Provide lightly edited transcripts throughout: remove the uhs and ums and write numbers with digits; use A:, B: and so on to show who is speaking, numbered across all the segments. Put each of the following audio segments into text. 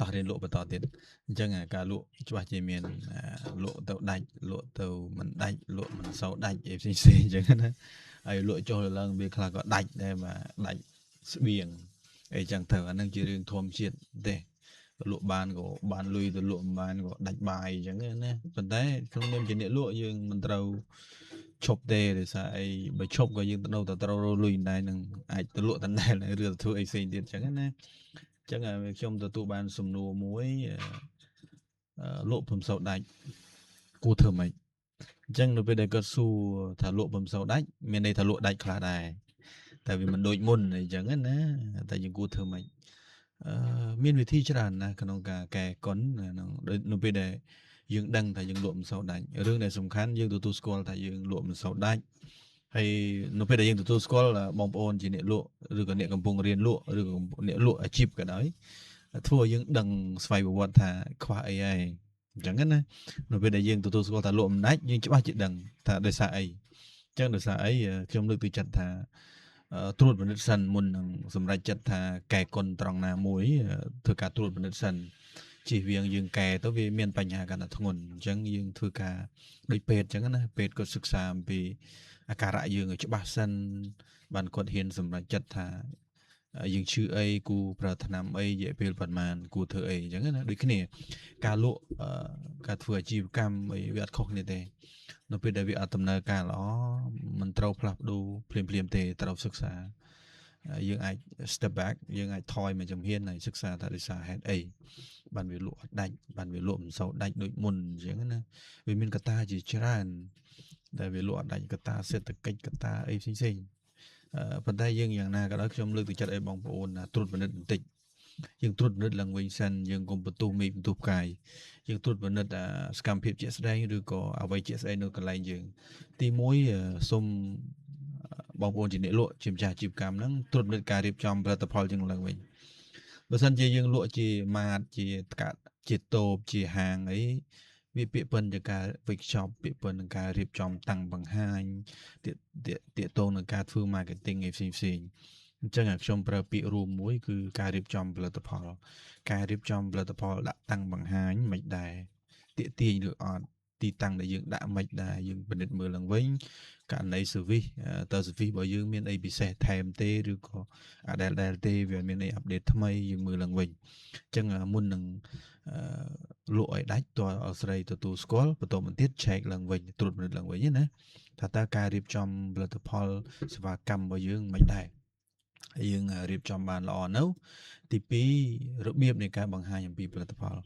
A: តោះរៀនលក់បន្តទៀតអញ្ចឹងអាការលក់ច្បាស់ជាមានលក់ទៅដាច់លក់ទៅមិនដាច់លក់មិនសូវដាច់អីផ្សេងផ្សេងអញ្ចឹងណាហើយលក់ចុះឡើងវាខ្លះក៏ដាច់ដែរបាទដាច់ស្បៀងអីចឹងទៅអានឹងជារឿងធម្មជាតិទេលក់បានក៏បានលុយទៅលក់មិនបានក៏ដាច់បាយអញ្ចឹងណាប៉ុន្តែក្នុងនាមជាអ្នកលក់យើងមិនត្រូវឈប់ទេដោយសារអីបើឈប់ក៏យើងនៅតែត្រូវរកលុយដែរនឹងអាចទៅលក់ដដែលឬទៅធ្វើអីផ្សេងទៀតអញ្ចឹងណាអញ្ចឹងខ្ញុំទទួលបានសំណួរមួយលក់ពុំសូវដាច់គួរធ្វើម៉េចអញ្ចឹងនៅពេលដែលគាត់សួរថាលក់ពុំសូវដាច់មានន័យថាលក់ដាច់ខ្លះដែរតែវាមិនដូចមុនអីចឹងណាតែយើងគួរធ្វើម៉េចអឺមានវិធីច្រើនណាស់ក្នុងការកែកុនក្នុងនៅពេលដែលយើងដឹងថាយើងលក់មិនសូវដាច់រឿងដែលសំខាន់យើងទទួលស្គាល់ថាយើងលក់មិនសូវដាច់ហើយនៅពេលដែលយើងទទួលស្គាល់បងប្អូនជាអ្នកលក់ឬក៏អ្នកកំពុងរៀនលក់ឬក៏អ្នកលក់អាជីពក៏ដោយធ្វើឲ្យយើងដឹងស្វ័យប្រវត្តិថាខ្វះអីហើយអញ្ចឹងណានៅពេលដែលយើងទទួលស្គាល់ថាលក់មិនដាច់យើងច្បាស់ជាដឹងថាដោយសារអីអញ្ចឹងដោយសារអីខ្ញុំលើកទឹកចិត្តថាត្រួតពិនិត្យសិនមុននឹងសម្រេចចិត្តថាកែកុនត្រង់ណាមួយធ្វើការត្រួតពិនិត្យសិនជៀសវាងយើងកែទៅវាមានបញ្ហាកាន់តែធ្ងន់អញ្ចឹងយើងធ្វើការដូចពេទ្យអញ្ចឹងណាពេទ្យគាត់សិក្សាអំពីអាការៈយើងឲ្យច្បាស់សិនបានគាត់ហ៊ានសម្រេចចិត្តថាយើងឈឺអីគូប្រើថ្នាំអីរយៈពេលប៉ុន្មានគួរធ្វើអីអញ្ចឹងណាដូចគ្នាការលក់ការធ្វើអាជីវកម្មអីវាអត់ខុសគ្នាទេនៅពេលដែលវាអត់ដំណើរការល្អមិនត្រូវផ្លាស់ប្ដូរភ្លាមភ្លាមទេត្រូវសិក្សាយើងអាច step back យើងអាចថយមួយជំហានហើយសិក្សាថាដោយសារហេតុអីបានវាលក់អត់ដាច់បានវាលក់មិនសូវដាច់ដូចមុនអញ្ចឹងណាវាមានកត្តាជាច្រើនដែលវាលក់អត់ដាច់កត្តាសេដ្ឋកិច្ចកត្តាអីផ្សេងផ្សេងប៉ុន្តែយើងយ៉ាងណាក៏ដោយខ្ញុំលើកទឹកចិត្តឲ្យបងប្អូនត្រួតពិនិត្យបន្តិចយើងត្រួតពិនិត្យឡើងវិញសិនយើងកុំបន្ទោសមេឃបន្ទោសផ្កាយយើងត្រួតពិនិត្យសកម្មភាពជាក់ស្ដែងឬក៏អ្វីជាក់ស្ដែងនៅកន្លែងយើងទី1សូមបងប្អូនជាអ្នកលក់ជាម្ចាស់អាជីវកម្មហ្នឹងត្រួតពិនិត្យការរៀបចំផលិតផលយើងឡើងវិញបើសិនជាយើងលក់ជាម៉ាតជាកាត់ជាតូបជាហាងអីវាពាក្យពិនជាការវេចខ្ចប់ពាក្យពិននឹងការរៀបចំតាំងបង្ហាញទាកតងនឹងការធ្វើ marketing អីផ្សេងផ្សេងអញ្ចឹងខ្ញុំប្រើពាក្យរួមមួយគឺការរៀបចំផលិតផលការរៀបចំផលិតផលដាក់តាំងបង្ហាញមិនដែរទាកទាញឬអត់ទីតាំងដែលយើងដាក់មិនដែរយើងពិនិត្យមើលឡើងវិញករណី service តើ service របស់យើងមានអីពិសេសថែមទេឬក៏អាដែលដែលទេវាមានអី update ថ្មីយើងមើលឡើងវិញអញ្ចឹងមុននឹងលក់ឲ្យដាច់តើអស្រីទទួលស្គាល់បន្តមកទៀត check ឡើងវិញត្រួតពិនិត្យឡើងវិញណាថាតើការរៀបចំផលិតផលសេវាកម្មរបស់យើងមិនដែរយើងរៀបចំបានល្អនៅទី2របៀបនៃការបង្ហាញអំពីផលិតផល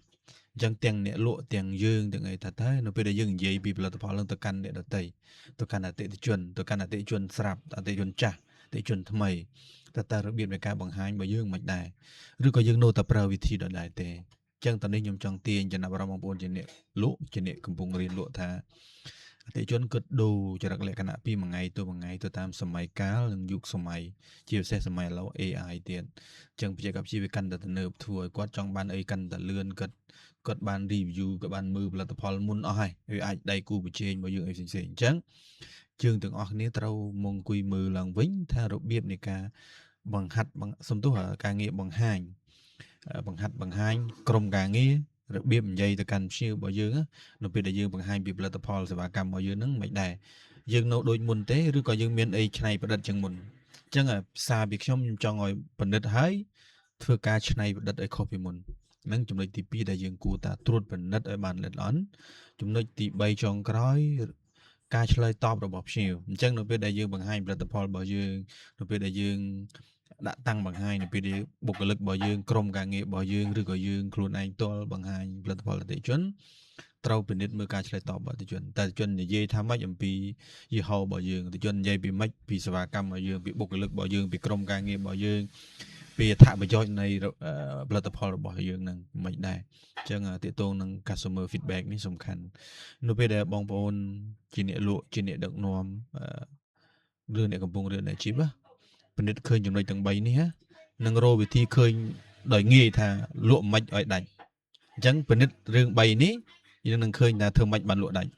A: អញ្ចឹងទាំងអ្នកលក់ទាំងយើងទាំងអីថាតើនៅពេលដែលយើងនិយាយពីផលិតផលនឹងទៅកាន់អ្នកដទៃទៅកាន់អតិថិជនទៅកាន់អតិថិជនស្រាប់អតិថិជនចាស់អតិថិជនថ្មីតើតើរបៀបនៃការបង្ហាញរបស់យើងមិនដែរឬក៏យើងនៅតែប្រើវិធីដដែលទេអញ្ចឹងតនេះខ្ញុំចង់ទាញចំណាប់អារម្មណ៍បងប្អូនជាអ្នកលក់ជាអ្នកកំពុងរៀនលក់ថាអតិថិជនគិតដូរចរិតលក្ខណៈពីមួយថ្ងៃទៅមួយថ្ងៃទៅតាមសម័យកាលនិងយុគសម័យជាពិសេសសម័យឥឡូវ AI ទៀតអញ្ចឹងបច្ចេកវិទ្យាវាកាន់តែទំនើបធ្វើឲ្យគាត់ចង់បានអីកាន់តែលឿនគាត់គាត់បាន review គាត់បានមើលផលិតផលមុនអស់ហើយវាអាចដៃគូប្រជែងរបស់យើងអីផ្សេងៗអញ្ចឹងយើងទាំងអស់គ្នាត្រូវមកអង្គុយមើលឡើងវិញថារបៀបនៃការបង្ហាត់សំទោសការងារបង្ហាញបង្ហាត់បង្ហាញក្រុមការងាររបៀបនិយាយទៅកាន់ភ្ញៀវរបស់យើងនៅពេលដែលយើងបង្ហាញពីផលិតផលសេវាកម្មរបស់យើងហ្នឹងមិនដែរយើងនៅដូចមុនទេឬក៏យើងមានអីច្នៃប្រឌិតជាងមុនអញ្ចឹងសារពីខ្ញុំខ្ញុំចង់ឲ្យពិនិត្យហើយធ្វើការច្នៃប្រឌិតឲ្យខុសពីមុនហ្នឹងចំណុចទី2ដែលយើងគួរតែត្រួតពិនិត្យឲ្យបានល្អិតល្អន់ចំណុចទី3ចុងក្រោយការឆ្លើយតបរបស់ភ្ញៀវអញ្ចឹងនៅពេលដែលយើងបង្ហាញផលិតផលរបស់យើងនៅពេលដែលយើងដាក់តាំងបង្ហាញនៅពេលដែលបុគ្គលិករបស់យើងក្រុមការងាររបស់យើងឬក៏យើងខ្លួនឯងផ្ទាល់បង្ហាញផលិតផលអតិថិជនត្រូវពិនិត្យមើលការឆ្លើយតបរបស់អតិថិជនតែអតិថិជននិយាយថាម៉េចអំពីយីហោរបស់យើងអតិថិជននិយាយពីម៉េចពីសេវាកម្មរបស់យើងពីបុគ្គលិករបស់យើងពីក្រុមការងាររបស់យើងពីអត្ថប្រយោជន៍នៃផលិតផលរបស់យើងនឹងមិនដែរអញ្ចឹងទាក់ទងនឹង customer feedback នេះសំខាន់នៅពេលដែលបងប្អូនជាអ្នកលក់ជាអ្នកដឹកនាំឬអ្នកកំពុងរៀនអាជីពពិនិត្យឃើញចំណុចទាំង3នេះនឹងរកវិធីឃើញដោយងាយថាលក់មិនឲ្យដាច់អញ្ចឹងពិនិត្យរឿង3នេះយើងនឹងឃើញថាធ្វើម៉េចបានលក់ដាច់។